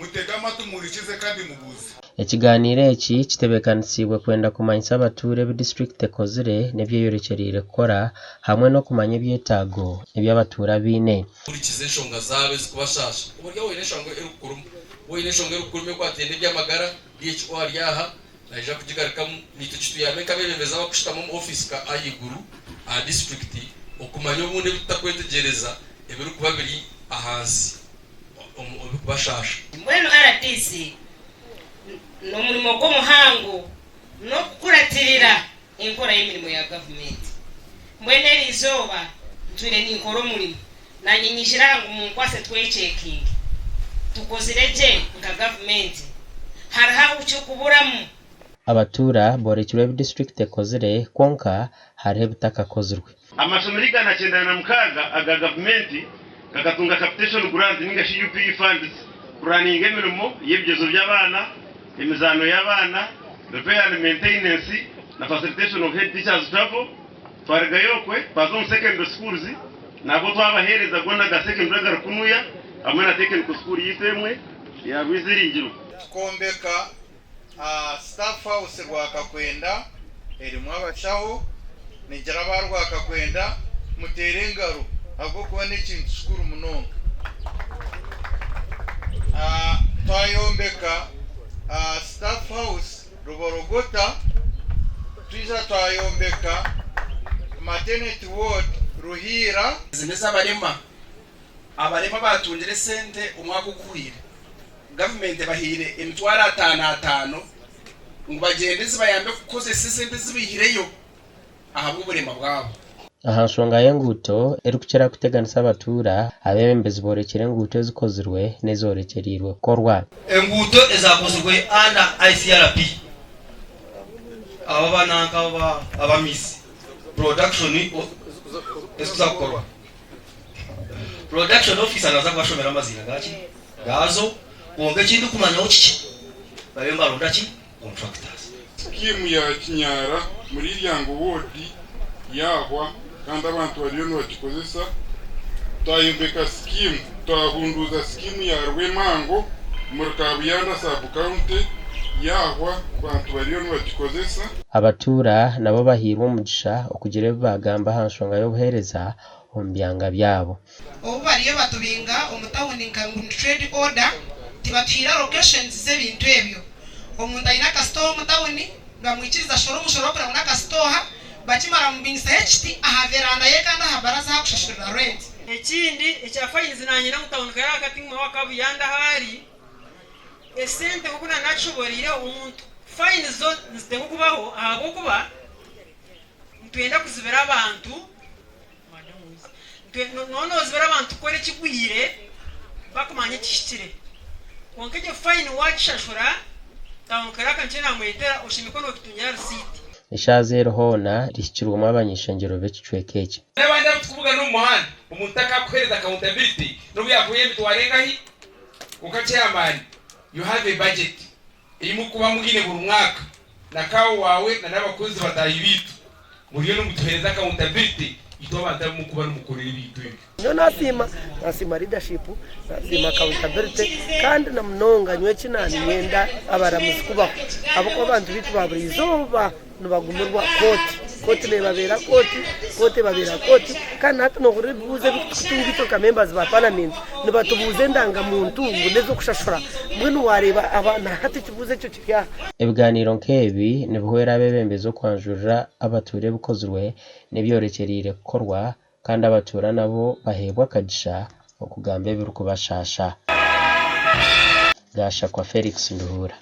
Mutege amatu muhurikize kandi mubuuze. Ekiganiiro eki kitebeekanisiibwe kwenda kumanyisa abatuura ebi disiturikiti ekozire n'ebi eyorekyereire kukora hamwe n'okumanya ebyetaago ebi abatuura baine. Hurikiza enshonga zaabo ezirikubashaasha. Obooryaho oine enshonga erikukuruma. Waaba oine enshonga erikukuruma ekwataine n'eby'amagara, DHO ari aha, naija kugigarukamu. Naitwe kituyambe nk'abeebembezi abarikushutama omu ofiisi ka ahaiguru aha disiturikiti okumanya obundi ebi tutakwetegyereza ebirikuba biri ahansi omu ebirikubashaasha. Mbwenu RDC n'omurimo gw'omuhango n'okukuratirira enkora y'emirimo ya gavumenti. Mbwenu eri izooba ntwire ninkora omurimo, nanye nyijire aha ngu munkwase twekyekinge. Tukozire gye nka gavumenti? Hariho ahu kirikuburamu? Abatuura boorekirwe ebi disiturikiti ekozire kwonka hariho ebitakakozirwe. Amashomero 196 aga gavumenti gakatunga capitation grant ninga shi UPE funds kuraninga emirimo y'ebigyezo by'abaana, emizaano y'abaana, repair and maintenance na facilitation of head teachers travel. Twarugayo okwe twaza omu secondary schools nabwo twabaheereza goona aga secondary agari kunuya hamwe na technical school yaitu emwe eya Rwiziringiro. Tukombeka Staff House Rwakakwenda erimu abashaho, ningira aba Rwakakwenda muteere engaro ahabw'okuba n'ekintu kikuru munonga. Twayombeka Staff House Ruborogota, twija twayombeka Maternity Ward Ruhiira. Ezi n'ez'abarema. Abarema baatungire esente omwaka oguhweire. Gavumenti ebahaire emitwaro ataano ataano ngu bagyende zibayambe kukozesa esente ezi baihireyo ahabw'oburema bwabo. Aha nshonga y'enguuto erikukira kuteganisa abatuura, abeebembezi boorekire enguuto ezikozirwe n'ezoorekyereirwe kukorwa. Enguuto ezakozirwe under ICRP aba bananka aba miss production ezikuza kukorwa production officer naza kubashomera amaziina gaki gaazo kwonka eki ndikumanyaho kikye bariyo nibaronda ki contractors. Sikiimu ya Kinyara muri Iryango woodi yaahwa kandi abantu bariyo nibagikozesa. Twayombeka sikiimu, twahunduuza sikiimu ya Rwemango omuri Kabuyanda sub county yaahwa abantu bariyo nibagikozesa. Abatuura nabo bahairwe omugisha okugira ebi baagamba aha nshonga y'obuheereza omu byanga byabo. Obu bariyo batubinga omu tawuni nka ngu ni trade order, tibatuhaire allocations z'ebintu ebyo. Omuntu aine akasitowa omu tawuni, nibamwikiriza ashore omushoro kureba ngu n'akasitowa, bakimara bamubingisaho ekiti aha veranda ye kandi aha baraza ahu akushashurira rent. Ekindi ekya fines nanyenda ngu tawuni kare ahagati ngu mawe akabuyanda ahu ari, esente nkoku nanakishoboreire omuntu fines zo niziteekwa kubaho ahabwokuba nitwenda kuzibira abantu Nooba noozibira abantu kukora ekigwire bakumanya ekihikire. Kwonka egyo fayini waagishashura, tawuni kiraaka nikyo naamwetera oshemereire kuba noogitungira risiiti. Eshaaza eri hoona rihikirwemu abany'ishengyero b'ekicweka eki. N'abandi abu turikubugana omu muhanda, omuntu takakuheereza accountability n'obu yaakuha emitwaro engahi, kwonka chairman you have a budget ei murikuba mwine buri mwaka na CAO waawe na n'abakozi bataahi baitu muriyo nimutuheereza accountability itwe abantu abu murikuba nimukorera ebintu ebyo. Nyowe nasiima, nasiima leadership, nasiima accountability kandi na munonga nyowe eki naninyenda abaramuzi kubaho ahabw'okuba abantu baitu ba buri izooba nibagumirwa kooti, kooti nebabeera kooti, kooti ebabeera kooti kandi nahati nohurira ebibuuzo ebi turikutunga itwe nka members ba parliament nibatubuuza endangamuntu ngu n'ezokushashura mbwenu wareeba nahati ekibuuzo ekyo kiri aha. Ebigaaniiro nk'ebi nibihwera abeebembezi okwanjurira abatuura ebikozirwe n'ebyorekyereire kukorwa kandi abatuura nabo baheebwa akagisha okugamba ebirikubashaasha. Gashakwa Felix Nduhuura.